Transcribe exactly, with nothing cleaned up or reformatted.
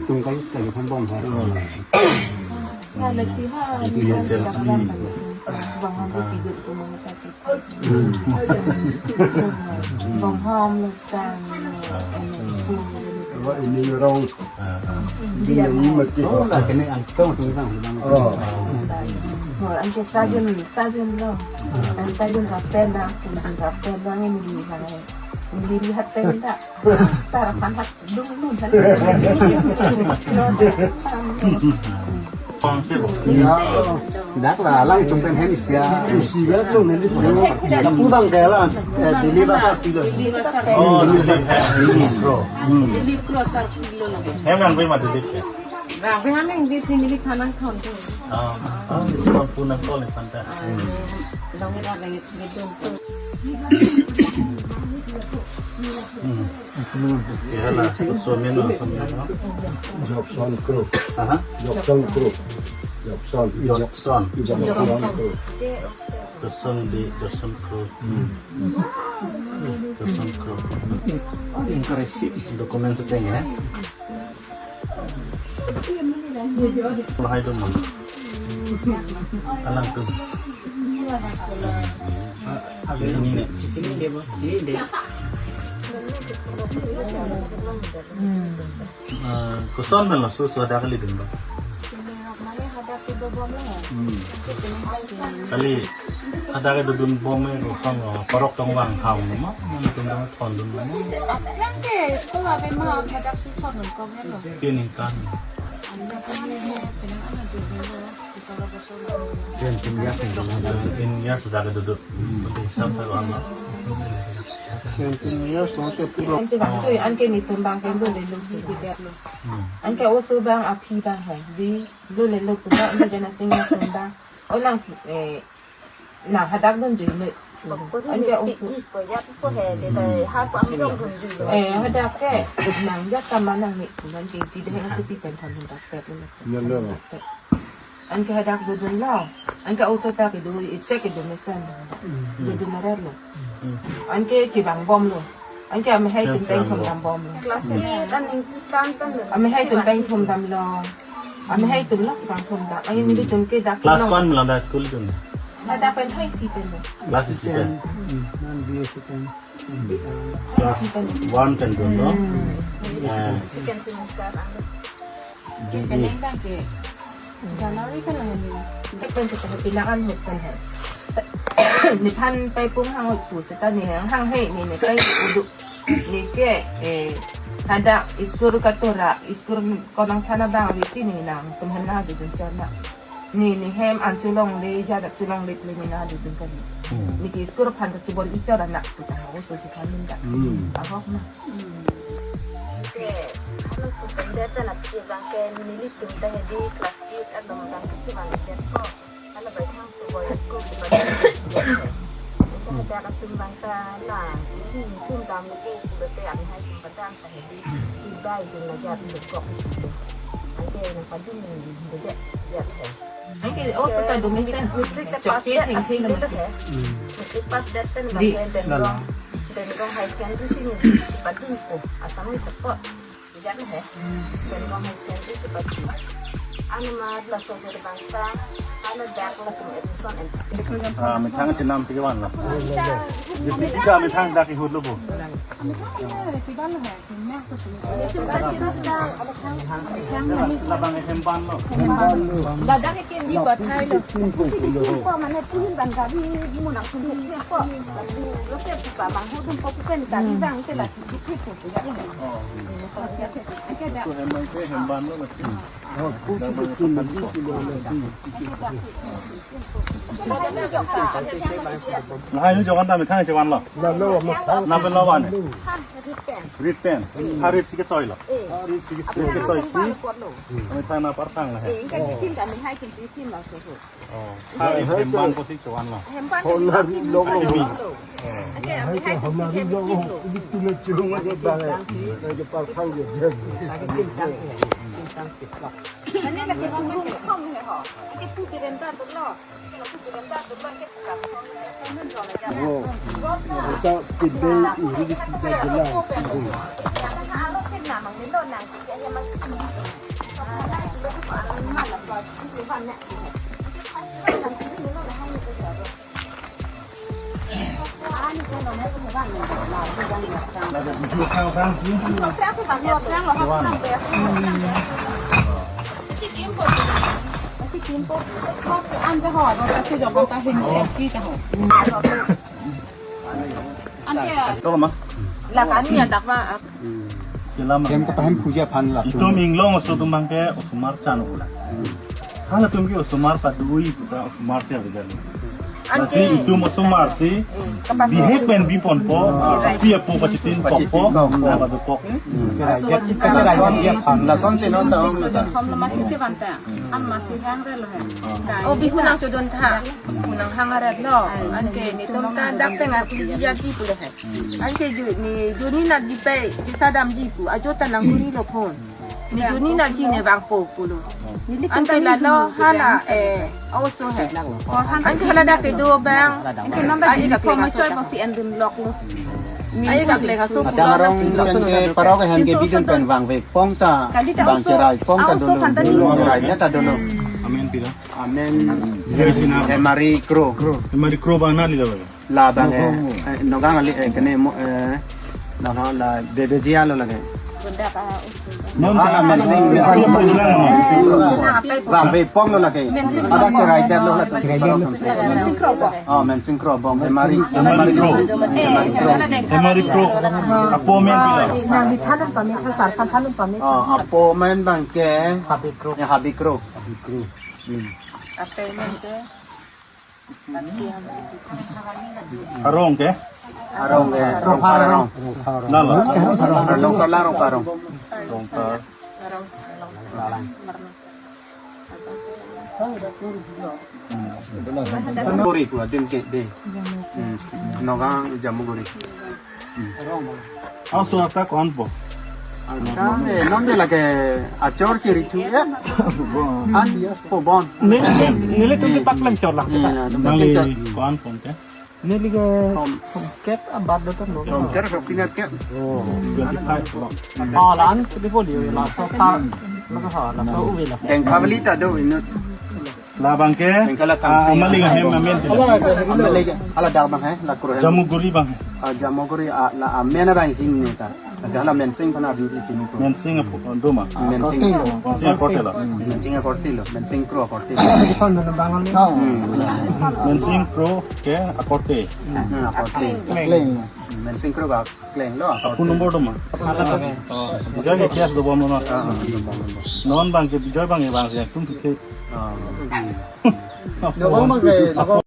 Tung kai kai kan bom ha. Hala ti ha. Itu S S L C. Bang ha pi dun ko mang ta. Bang ha om lo sang. Wa ini orang. Dia ni mati. Oh, lah kena angkong tu sang. Oh. Oh, anke sajen, sajen lo. An sajen rapen dah, rapen dah ini di sana. Ini di hat dah. Sarapan hat. Dak la lang itum pen hem isi ya. Isi ya tu nanti tu. Dak pudang ke la. Eh, Delhi basa kilo. Oh, Delhi basa. Delhi cross. Hmm. Delhi cross ar kilo lagi. Hem nang pe ma Delhi ke? Nang pe ham nang di sini di kanang thon tu. Ah, ah, isi pun nang kol ni panta. Long ida lagi gitu. Hmm. Hala, Somen lo, Somen lo. Jokson Kro. Aha. Jokson Kro. Jokson. Jokson. Jokson Kro. Jokson di, Jokson Kro. Hmm. Jokson Kro. Oh, encourage. Dokumen seteng ya. Lahai tu, Mang. Alang tu. Ini nih. Sini dia, Bu. Sini dia. Eh, koson pen laso, laso hadak kali dun, Bang? Hmm. Kali hadak kedodun bom e, koson lo, parok tong vang ham ma, mane tum dong thondun ma. Aphrang ke school ave ma, hadak si thondun kong helo. Pining kan. Anya punya he, pinang ana jodun lo. Seventeen years, seventeen years hadak kedo. Penting sam sa lo ama. Seventeen years, nanti pulang. Anke bang tu, anke netum bang kan dun le lo, di dia lo. Hmm. Anke oso bang, aphi bang hai. Di dun le lo pulang, anke jana sing netum bang. Oh, nang, eh, nang hadak dunjui noi. Anke oso. Eh, hadak ke, nang jat kama nang ni, anke di deheng supi pen thon hadak ke lo. Anke hadak dodun lo. Anke oso ta kedo, isi kedo mesen. Dodun meret lo. Anke chibang bom lo. Anke amahai atum peng thom dam bom lo. Classmate an ningkan kan lo. Amahai atum peng thom dam lo. Amahai atum lo chibang thom dam. Anke nelitum ke dak Class lo. One malom da school atum? Hadak pen hai isi pen lo. Class isi pen. Hmm, non B S pen. Class one kan dun lo. Hmm. Eh. Second semester an. Di, di. Penang bang ke January kan lang ini. Tek pen seta pinang an hut pen he. Nephan pai pung hang hut pu seta ne hang hang he ne ne pai udu. Ne ke, eh, hadak school katora, school konang thana bang avi si ne nangtum hana dodun chona. Ne, ne hem an cholongle, jada cholongle ple ne na dodun kali. Hmm. Ne ke school aphan ta chobor-i chot anak tu ta oso si khan min ta. Hmm. Ahok na. Hmm. Te, halaso pen det pen aphi bang ke nelitum ta hedi class eight along bang ke chivan det ko. Hala bai thang chobor-i ko chivan det. Te hadak atum bang ta la, nelitum dam ko, te amahai atum padam ta hedi. Ibai dun la jat lo kok. Anke nang padun ni de jat jat he. Anke oso ta do mesen. Matric ta pass. Chokche det thengtheng. Lo he. Matric pass det pen bang ke Dengong. Dengong High Secondary si ne chipadun ko. Assamese support. Jat he. Dengong High Secondary chipadun. Ano ma laso ke bang ta. Ano dak latum admission en. Ah, methang chenam tiga wan lo. Jessica methang dak ihut lo bo. Labang hemban lo. Ladak ke di bathai lo. Ko mane puhin ban gari mo nang sumbu ko. Lo ke pa bang ho dum ko pen gari bang ke la di ko ya. Oh. Ke da. Ko hemban ke hemban lo. Oh, pusi ke kin di ko lo si. Lahai nu jogan ta methang chevan lo. Na lo ma. Na pen lo van. Rit pen. Ha rit si kesoi lo. Ha rit si kesoi. Rit kesoi si. Kami thana parthang la he. Eh, kan bikin kami hai kin bikin lo se ho. Oh. Ha rit hemban ko si chevan lo. Hemban. Ho na rit lo lo. Simi. Oh. Oke, kami hai kin bikin lo. Itu na chunga ke bang. Na ke parthang je. Lagi bintang sih. Bintang sih. Ini lagi bintang sih. Kom he ho. Ini putih dan lo. Oh, kita tidak iri di kita jelas. Tolong, ma. Lakan ni adak ma. Sila ma. Hem kepahem puja aphan la. Itum inglong oso atum abangke osomar chan ula. Halatum ke osomar padui puta osomar si abigan. Anke. Lasi itum osomar si. Hmm. Bihek pen biponpo. Pi apo pachitin ponpo. Pachitin ponpo. Na padopok. Hmm. Lason si non ta om na ta. Hom lo mati che banta. An masi hangre lo he. Oh, Bihu nangchodun tha. Bihu nanghangre lo. Anke netum ta dak teng ati ya di pulo he. Anke ju ni juni nat jipai, jisa damji pu, ajo ta nangguri lo phone. Ni juni nat ji ne bang po pulo. Anke lalo hala, eh, oso he. Anke hala dak kedo bang. Anke number ji la phone ma choi bang si endun lok lo. Ai dak le ngaso. Adang arong pen ke parok ke hem ke bidun pen vangve pong ta. Bang cherai pong ta dono. Cherai ta dono. Amen pira. Amen. Jai Sinha. Hemari Kro. Hemari Kro bang nali lo. Labang, eh, eh, Nagaon ali, eh, kene mo, eh, la ho la Bebejiya lo lake. Non. Ah, Mensing, Mensing. Mensing. Bang, be pong lo lake. Ada ke rider lo lake. Mensing Kro bang. Oh, Mensing Kro bang. Hemari, Hemari Kro. Hemari Kro. Apo amen pila. Nang di thanun pamit, ha, sar kan thanun pamit. Oh, apo amen bang ke. Habi Kro. Ya, Habi Kro. Habi Kro. Hmm. Apo amen ke. Arong ke? Arong ke, Rongphar arong. Lalo. Longsar la Rongphar arong. Rongphar. Jamuguri pu adim ke de. Hmm. Nagaon Jamuguri. Aso apta konpo? Apta, eh, non de lake achor chiri thu ya. An po bon. Ne, ne, nelitum si paklem chor lang. Neli konpo ke? Neli ke Tom. Tom kep abat do tom. Tom kep, Tom singer kep. Oh, twenty-five lo. Oh, la an si di portfolio la so ta. La so uwi la. Deng kavali ta do inu. Labang ke, Bengkala ah, Kamsi. Amaling ahem amen. Amaling, ala dak bang he, la Kro he. Jamuguri bang he. Ah, Jamuguri, ah, la amen abang sini ta. Aja la Mensing pana di di sini tu. Mensing apo, doma. Mensing. Mensing akorte lo. Mensing akorte lo, Mensing Kro akorte. Hmm. Mensing Kro ke akorte. Hmm, akorte. Kleng. Mensing Kro ba kleng lo. Apo number doma. Oh, Bijoy ke case dobom lo. Ah, ah, dobom lo. Non bang ke Bijoy bang ke bang si tum pike. Ah. Dobom bang ke, dobom.